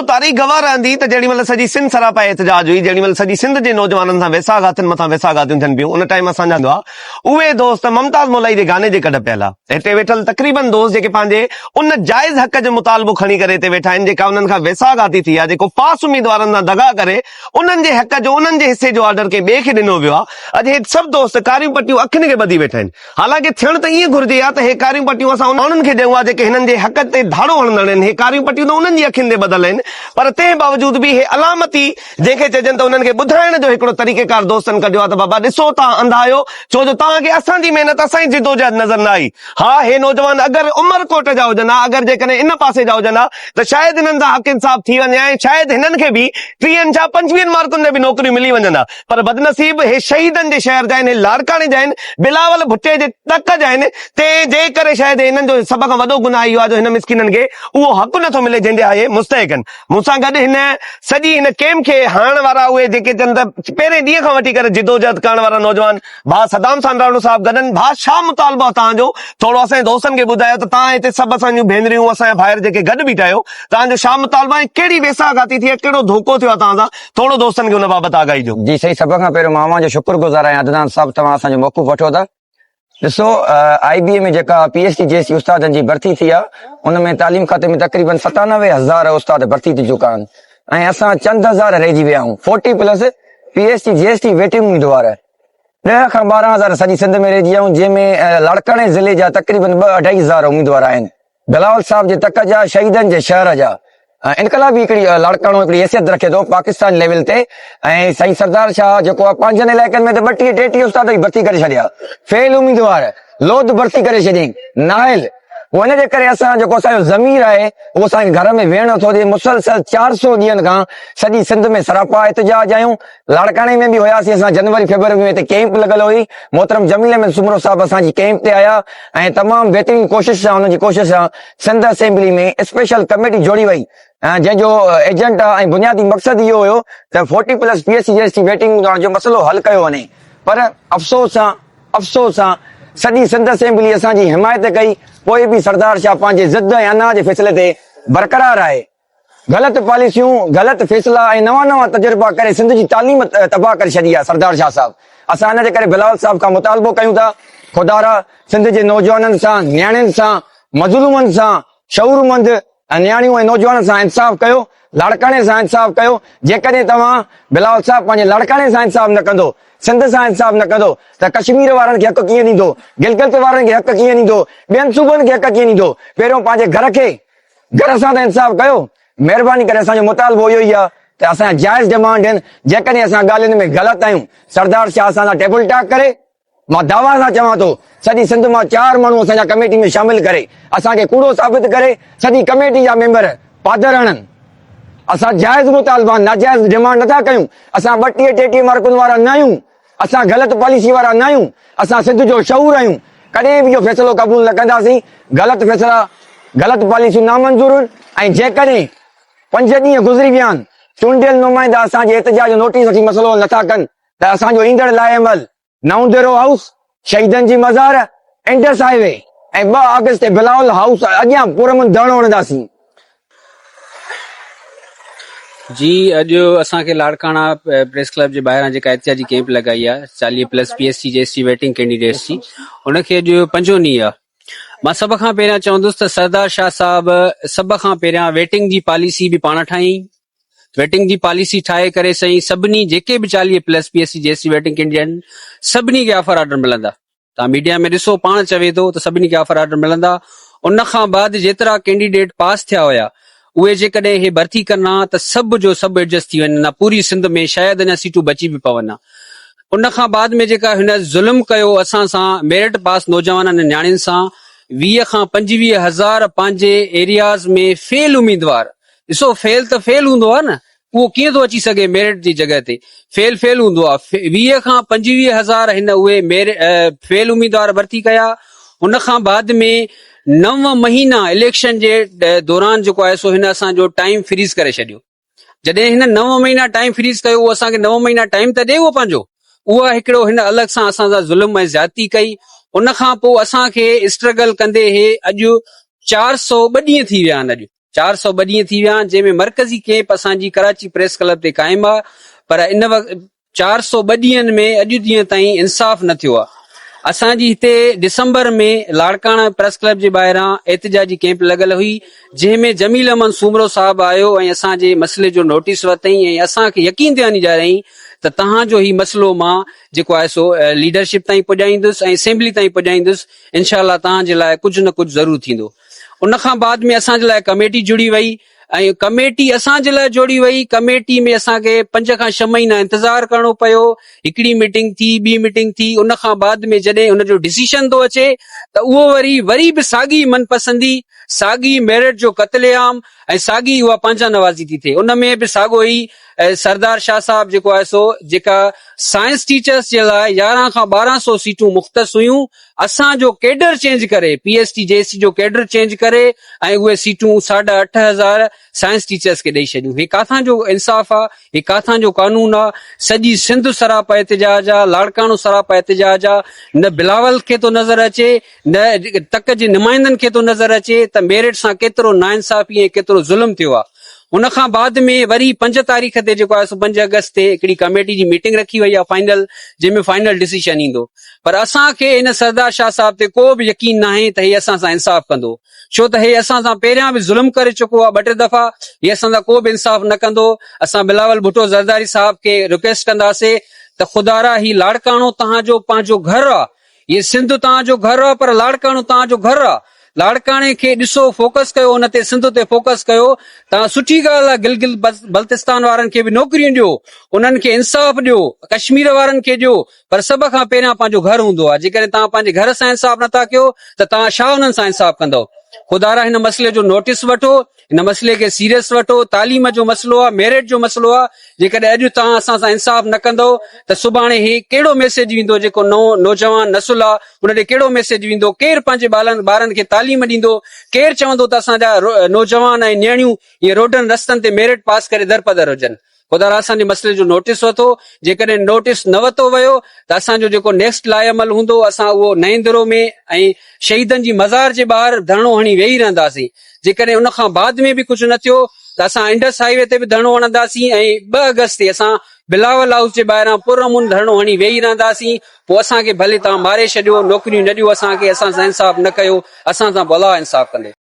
تاريخ گواهه رهندي ته جهڙي مهل سڄي سنڌ سراپا احتجاج هئي، جهڙي مهل سڄي سنڌ جي نوجوانن سان ويساهه گهاتين مٿان ويساهه گهاتيون ٿين پيون، ان ٽائيم اسان جا اهي دوست ممتاز مولائي جي گاني جي ڪڍ پيل ها. هتي ويٺل تقريبن دوست جيڪي پنهنجي ان جائز حق جو مطالبو کڻي ڪري هتي ويٺا آهن، جيڪا انهن کان ويساهه گهاتي ٿي آهي، جيڪو پاس اميدوارن سان دغا ڪري انهن جي حق جو انهن جي حصي جو آرڊر ڪنهن ٻئي کي ڏنو ويو آهي. اڄ هي سڀ دوست ڪاريون پٽيون اکين کي ٻڌي ويٺا آهن. حالانڪه ٿيڻ ته ائين گهرجي ها ته هي ڪاريون پٽيون اسان انهن ماڻهن کي ڏيون ها جيڪي هنن جي حق تي ڌاڙو هڻندڙ آهن، هي ڪاريون پٽيون ته انهن جي اکين تي ٻڌل آهن پر تنهن باوجود به هي علامتي جنهن کي چئجن ته انهن کي ٻڌائڻ جو هڪڙو طريقيڪار دوستن ڪڍيو آهي ته بابا ڏسو توهان انڌا آهيو ڇو جو توهان کي اسان جي محنت اسان جي جدوجهد نظر نه آئي. ها هي نوجوان اگر عمرڪوٽ جا هجن ها اگر جيڪڏهن ان پاسي جا هجن ها ته شايد هنن سان حق انصاف ٿي وڃي ها ۽ شايد هنن کي به ٽيهن ڇا پنجويهن مارڪن تي به نوڪريون ملي وڃن ها. پر بدنصيب هي شهيدن جي شهر جا آهن، هي لاڙڪاڻي جا آهن، بلاول ڀٽي جي تڪ جا آهن، تنهن جي ڪري شايد هنن جو سڀ کان وڏو گناهه اهو آهي جو هن مسڪينن کي اهو حق نه ٿو ملي جنهن جي اهي مستحق آهن. مون سان گڏ هن سڄي هن ڪيمپ کي هڻڻ وارا اهي جيڪي چون ته پهرين ڏينهن کان وٺي ڪري جدوجهد ڪرڻ وارا نوجوان ڀاء صدام سانڊاڻو صاحب گڏ آهن. ڀاء ڇا مطالبو آهي توهان جو ٿورو اسان جي دوستن کي ٻڌايو ته توهان هتي سڀ اسان جون ڀينريون اسان جا ڀائر جيڪي گڏ بيٺا آهيو توهان جو ڇا مطالبو آهي ۽ ڪهڙي ويساهه گهاتي ٿي آهي ڪهڙو ڌوڪو ٿيو آهي توهان سان ٿورو دوستن کي ان بابت آگاهي ڏيو. جي سائين سڀ کان پهريون مان اوهان جو شڪر گذار آهيان عدنان صاحب توهان اسان جو موقف وٺو ٿا ڏسو آئي بي اي ۾ جيڪا پي ايس ٽي جي ايس استادن جي ڀرتي ٿي آهي ان ۾ تعليم کاتي ۾ تقريبن 97 هزار استاد ڀرتي ٿي چڪا آهن ۽ اسان چند هزار رهجي ويا آهيون 40 plus P S T جي ايس ٽي ويٽنگ اميدوار ڏهه کان 12 هزار سڄي سنڌ ۾ رهجي ويا آهيون جنهن ۾ لاڙڪاڻي ضلعي جا تقريبن ٻه اڍائي هزار اميدوار آهن بلاول صاحب جي تڪ جا شهيدن جي شهر جا انقلابي هڪڙي لاڙڪاڻو هڪڙي حيثيت رکي ٿو پاڪستان ليول تي ۽ سائين سردار شاهه جيڪو آهي پنهنجن علائقن ۾ ته ٻٽيهه ٽيٽيهه استاد جي ڀرتي ڪري ڇڏيا فيل اميدوار لوڌ ڀرتي ڪري ڇڏيائين نااهل پوء ان جي ڪري اسان جيڪو اسان جو ضمير آهي اهو اسان کي گهر ۾ ويهڻ نٿو ڏئي مسلسل 400 ڏينهن کان سڄي سنڌ ۾ سراپا احتجاج آهيون لاڙڪاڻي ۾ به هياسين اسان جنوري فيبروري ۾ هتي ڪيمپ لڳل هئي محترم جميل احمد سومرو صاحب اسان جي ڪيمپ تي آيا ۽ تمام بهترين ڪوشش سان انهن جي ڪوشش سان سنڌ اسيمبلي ۾ اسپيشل ڪميٽي جوڙي وئي جنهن جو ايجنڊا ۽ بنيادي مقصد اهو هيو ته forty plus P S C جي ايس ٽي ويٽنگ جو مسئلو حل ڪيو وڃي پر افسوس سان افسوس سان سڄي سنڌ اسيمبلي اسان جي حمايت ڪئي پوء به سردار شاهه پنهنجي ضد ۽ انا جي فيصلي تي برقرار آهي. غلط پاليسيون، غلط فيصلا ۽ نوان نوان تجربا ڪري سنڌ جي تعليم تباهه ڪري ڇڏي آهي سردار شاهه صاحب. اسان ان جي ڪري بلاول صاحب کان مطالبو ڪيون ٿا خدارا سنڌ جي نوجوانن سان، نياڻين سان، مظلومن سان، شعورمند نياڻيون ۽ نوجوانن سان انصاف ڪيو، لاڙڪاڻي سان انصاف ڪيو، جيڪڏهن توهان بلاول صاحب پنهنجي لاڙڪاڻي سان انصاف نه ڪندو، سنڌ سان انصاف نه ڪندو ته ڪشمير وارن کي حق ڪيئن ڏيندو، گلگت وارن کي حق ڪيئن ڏيندو، ٻين صوبن کي حق ڪيئن ڏيندو، پهريون پنهنجي گهر کي گهر سان ته انصاف ڪيو، مهرباني ڪري اسان جو مطالبو اهو ئي آهي ته اسان جا جائز ڊمانڊ آهن، جيڪڏهن اسان ڳالهين ۾ غلط آهيون سردار شاهه اسان سان ٽيبل ٽاڪ ڪري، مان دعويٰ سان چوان ٿو سڄي سنڌ مان چار ماڻهو اسان جا ڪميٽي ۾ شامل ڪري اسان کي ڪوڙو ثابت ڪري سڄي ڪميٽي جا ميمبر پادر هڻن اسان جائز مطالبا ناجائز ڊمانڊ نٿا ڪيون اسان ٻٽيهه ٽيٽيهه مارڪن وارا نه آهيون اسان غلط پاليسي وارا نه آهيون اسان سنڌ جو شعور آهيون ڪڏهن به اهو فيصلو قبول نه ڪنداسين غلط فيصلا غلط پاليسيون نامنظور آهن ۽ جيڪڏهن پنج ڏينهن گذري ويا آهن چونڊيل نمائندا اسان جي احتجاج جو نوٽيس وٺي مسئلو حل نٿا ڪن ته اسان جو ايندڙ لاء عمل نئون ديرو هائوس، شهيدن جي مزار، انڊس هاء وي ۽ 2 آگسٽ تي بلاول هائوس اڳيان پرامن ڌرڻو هڻنداسين. جي اڄ اسان کي لاڙڪاڻا پريس ڪلب جي ٻاهران جيڪا احتجاجي ڪيمپ لڳائي آهي 40 plus P S T جي ايس ٽي ويٽنگ ڪينڊيڊيٽس جي ان کي اڄ پنجون ڏينهن آهي مان سڀ کان پهريان چوندس ته سردار شاهه صاحب سڀ کان پهريان ويٽنگ جي پاليسي به پاڻ ٺاهي ويٽنگ جي پاليسي ٺاهي ڪري سائين سڀني جيڪي به 40 plus P S C جي ايس سي ويٽنگ ڪينڊيڊيٽ آهن سڀني کي آفر آرڊر ملندا تان ميڊيا ۾ ڏسو پاڻ چوي ٿو ته سڀني کي آفر آرڊر ملندا ان کان بعد جيترا ڪينڊيڊيٽ پاس ٿيا هيا اهي جيڪڏهن هي ڀرتي ڪن ها ته سڀ جو سڀ ايڊجسٽ ٿي وڃن ها پوري سنڌ ۾ شايد اڃا سيٽون بچي به پون ها ان کان بعد ۾ جيڪا هن ظلم ڪيو اسان سان ميرٽ پاس نوجوانن ۽ نياڻين سان 20 کان 25 هزار پنهنجي ايرياز ۾ فيل اميدوار ڏسو فيل ته فيل هوندو آهي نه اهو ڪيئن ٿو اچي سگهي ميرٽ جي جڳهه تي فيل فيل هوندو آهي 20 کان 25 هزار هن اهي فيل اميدوار ڀرتي ڪيا ان کان بعد ۾ نو مهينا اليڪشن جي دوران جيڪو آهي سو هن اسان جو ٽائيم فريز ڪري ڇڏيو جڏهن هن نو مهينا ٽائيم فريز ڪيو اهو اسان کي نو مهينا ٽائيم ته ڏي اهو پنهنجو اها هڪڙو هن الڳ سان اسان سان ظلم ۽ زيادتي ڪئي ان کان پوء اسان کي اسٽرگل ڪندي هي اڄ 402 ڏينهن ٿي ويا آهن اڄ. 402 ڏينهن ٿي ويا آهن جنهن ۾ مرڪزي ڪيمپ اسان جي ڪراچي پريس ڪلب تي قائم آهي پر ان وقت 402 ڏينهن ۾ اڄ ڏينهن تائين انصاف نه ٿيو آهي. اسان جي هتي ڊسمبر ۾ لاڙڪاڻا پريس ڪلب جي ٻاهران احتجاجي ڪيمپ لڳل هئي جنهن ۾ جميل احمد سومرو صاحب آيو ۽ اسان جي مسئلي جو نوٽيس ورتائين ۽ اسان کي يقين دهاني ڏياريائين ته توهان جو هي مسئلو مان جيڪو آهي سو ليڊرشپ تائين پڄائيندس ۽ اسيمبلي تائين پڄائيندس انشاء الله توهان جي لاء ڪجهه نه ڪجهه ضرور ٿيندو. ان کان بعد ۾ اسان جي لاء ڪميٽي جڙي وئي ۽ ڪميٽي اسان جي لاء جوڙي وئي ڪميٽي ۾ اسان کي پنج کان ڇهه مهينا انتظار ڪرڻو پيو هڪڙي ميٽنگ ٿي ٻي ميٽنگ ٿي ان کان بعد ۾ جڏهن ان جو ڊسيشن ٿو اچي ته اهو وري وري به ساڳي من پسندي ساڳي ميرٽ جو قتل عام ۽ ساڳي اها پنهنجا نوازي ٿي ٿئي ان ۾ به ساڳو ئي سردار شاهه صاحب جيڪو آهي سو جيڪا سائنس ٽيچرس جي لاء يارهن کان ٻارهن سو سيٽون مختص هيون اسان جو ڪيڊر چينج ڪري P S T J C جو ڪيڊر چينج ڪري ۽ اهي سيٽون ساڍا 8000 سائنس ٽيچرس کي ڏئي ڇڏيون هي ڪاٿان جو انصاف آ هي ڪاٿان جو قانون آ سڄي سنڌ سراپا احتجاج آ لاڙڪاڻو سراپا احتجاج آ نه بلاول کي ٿو نظر اچي نه تڪ جي نمائندن کي ٿو نظر اچي ته ميرٽ سان ڪيترو ناانصافي ۽ ڪيترو ظلم ٿيو آ ان کان بعد ۾ وري 5 تاريخ تي جيڪو آهي سو 5 آگسٽ تي هڪڙي ڪميٽي جي ميٽنگ رکي وئي آهي فائنل جنهن ۾ فائنل ڊسيشن ايندو پر اسان کي هن سردار شاهه صاحب تي ڪو به يقين ناهي ته هي اسان سان انصاف ڪندو ڇو ته هي اسان سان پهريان به ظلم ڪري چڪو آهي ٻه ٽي دفعا هي اسان سان ڪو به انصاف نه ڪندو اسان بلاول ڀٽو زرداري صاحب کي رڪويسٽ ڪنداسي ته خدارا هي لاڙڪاڻو توهان جو پنهنجو گهر آهي هي سنڌ توهان جو گهر آ پر لاڙڪاڻو توهان جو گهر آ. لاڙڪاڻي کي ڏسو فوڪس ڪيو ان تي سنڌ تي فوڪس ڪيو توهان سٺي ڳالهه آ گلگت بلتستان وارن کي به نوڪريون ڏيو انهن کي انصاف ڏيو ڪشمير وارن کي ڏيو پر سڀ کان پهريان پنهنجو گهر هوندو آ جيڪڏهن توهان پنهنجي گهر سان انصاف نٿا ڪيو ته توهان ڇا انهن سان انصاف ڪندؤ خدارا هن مسئلي جو نوٽيس وٺو هن مسئلي کي سيريس وٺو، تعليم جو مسئلو آ، ميرٽ جو مسئلو آ، جيڪڏهن اڄ توهان اسان سان انصاف نه ڪندؤ ته سڀاڻي هي ڪهڙو ميسيج ويندو جيڪو نئون نوجوان نسل آ ان ڏي ڪهڙو ميسيج ويندو، ڪير پنهنجي ٻالن ٻارن کي تعليم ڏيندو، ڪير چوندو ته اسان جا نوجوان ۽ نياڻيون ائين روڊن رستن تي ميرٽ پاس ڪري درپدر هجن. خدارا اسان جي مسئلي جو نوٽيس وٺو، جيڪڏهن نوٽيس نه وتو ويو ته اسان جو جيڪو نيڪسٽ لاء عمل هوندو اسان اهو نئين درو ۾ ۽ شهيدن جي مزار جي ٻاهر ڌرڻو هڻي ويهي رهنداسين، جيڪڏهن ان کان بعد ۾ به ڪجهه نه ٿيو ته اسان انڊس هاء وي تي به ڌرڻو هڻنداسين ۽ 2 آگسٽ تي اسان بلاول هائوس جي ٻاهران پرامن ڌرڻو هڻي ويهي رهنداسين، پوء اسان کي ڀلي توهان ماري ڇڏيو، نوڪريون نه ڏيو اسان کي، اسان سان انصاف نه ڪيو، اسان سان بلا انصاف ڪندو.